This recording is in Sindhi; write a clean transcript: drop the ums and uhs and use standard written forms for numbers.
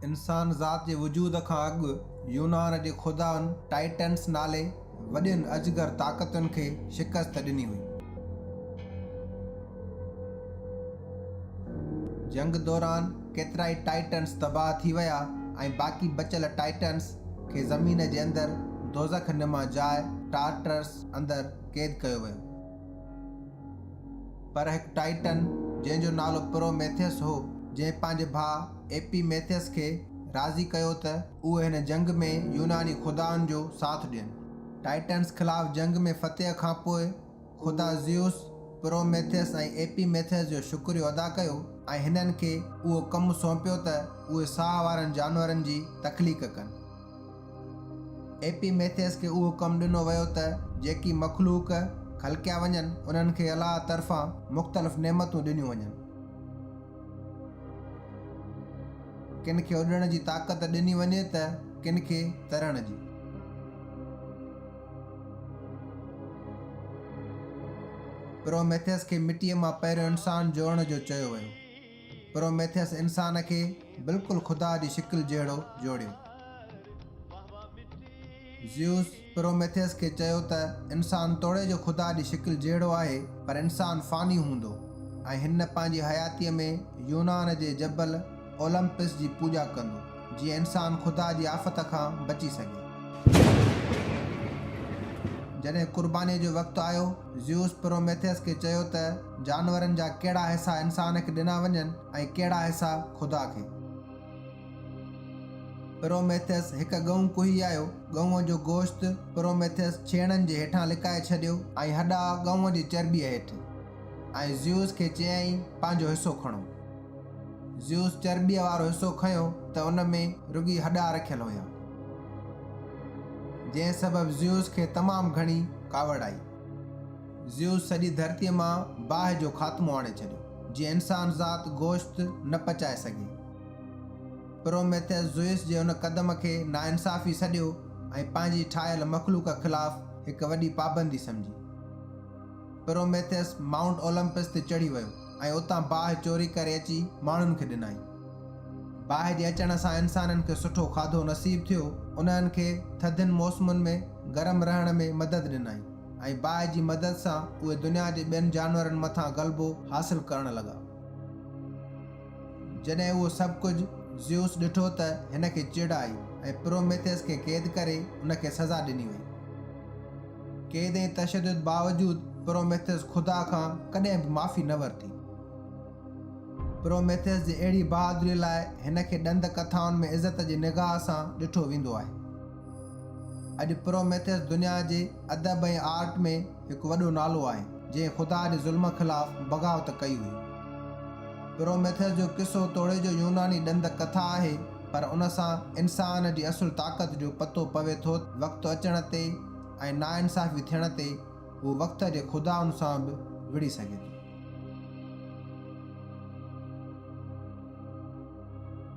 انسان ذات جي وجود کان اڳ يونان جي خدائن ٽائٽنس نالي وڏين اجگر طاقتن کي شڪست ڏني هئي. جنگ دوران ڪيترائي ٽائٽنس تباهه ٿي ويا ۽ باقي بچيل ٽائٽنس کي زمين جي اندر دوزخ نما جاء ٽارٽرس اندر قيد ڪيو ويو. پر هڪ ٽائٽن، جنهن جو نالو پروميٿيس هو، جنهن پنهنجي ڀاء ايپي ميٿيس کي راضي ڪيو ته اهي هن جنگ ۾ يوناني خدائن جو ساٿ ڏين. ٽائٽنس خلاف جنگ ۾ فتح کان پوء خدا زيوس، پروميٿيس ۽ ايپي ميٿيس جو شڪريو ادا ڪيو ۽ هنن کي اهو ڪم سونپيو ته اهي ساهه وارن جانورن جي تخليق ڪن. ايپي ميٿيس کي اهو ڪم ڏنو ويو ته جيڪي مخلوق خلقيا وڃن انهن کي الله طرفان مختلف نعمتون ڏنيون وڃن. ڪن کي اڏڻ جي طاقت ڏني وڃي ته ڪن کي ترڻ جي. پروميٿيس کي مٽيء مان پهريون انسان جوڙڻ جو چيو ويو. پروميٿيس انسان کي بلڪل خدا جي شڪل جهڙو جوڙيو. زيوس پروميٿيس کي چيو ته انسان توڙي جو خدا جي شڪل جهڙو آهي پر انسان فاني هوندو ۽ هن پنهنجي حياتيء ۾ يونان جي جبل اولمپس جي پوڄا ڪندو جيئن انسان خدا جي آفت کان بچي سگهي. جڏهن قربانيء جو وقت آيو، زيوس پروميٿيس کي چيو ته جانورن جا ڪهڙا حصا انسان کي ڏنا وڃن ۽ ڪهڙا حصا خدا کي. پروميٿيس هڪ ڳئون ڪهي آيو. ڳئونء جو گوشت پروميٿيس ڇيڻن جي هيٺان لڪائي ڇڏيو ۽ هڏا ڳئونء جي چرٻيء هيٺ. ۽ زيوس کي چيائين، پنهنجو حصو کڻو. زيوس چرٻيء وارو حصو کنيو ته ان ۾ رڳي هڏا رکيل هيا. جنهن سبب زيوس کي تمام گهڻي ڪاوڙ آئي. زيوس سڄي ڌرتيء مان باهه جو خاتمو آڻي ڇڏيو، جيئن انسان ذات گوشت نه پچائي سگهي. پروميٿيس زيوس جي ان قدم کي ناانصافي سڏيو ۽ پنهنجي ٺاهيل مخلوق خلاف هڪ وڏي پابندي سمجهي. پروميٿيس مائونٽ اولمپس تي چڙهي ويو ۽ اتان باهه چوري ڪري اچي ماڻهن کي ڏنائين. باهه جي اچڻ سان انسانن کي سٺو کاڌو نصيب ٿيو، انهن کي ٿڌين موسمن ۾ گرم رهڻ ۾ مدد ڏنائين ۽ باهه جي مدد سان اهي دنيا جي ٻين جانورن مٿان غلبو حاصل ڪرڻ لڳا. جڏهن اهو سڀ ڪجهه زيوس ڏٺو ته هن کي چڙ آئي ۽ پروميٿيس کي قيد ڪري ان کي سزا ڏني وئي. قيد ۽ تشدد باوجود پروميٿيس خدا کان ڪڏهن به معافي نه ورتي. پروميٿيس جي اهڙي بهادريء لاء هن کي ڏند ڪٿائن ۾ عزت جي نگاهه سان ڏٺو ويندو آهي. اڄ پروميٿيس دنيا جي ادب ۽ آرٽ ۾ هڪ وڏو نالو آهي، جنهن خدا جي ظلم خلاف بغاوت ڪئي هئي. پروميٿيس جو قصو توڙي جو يوناني ڏند ڪٿا آهي، پر ان سان انسان جي اصل طاقت جو پتو پوي ٿو ته وقت اچڻ تي ۽ ناانصافي ٿيڻ تي هو وقت جي خدائن سان به وڙهي سگهي ٿو.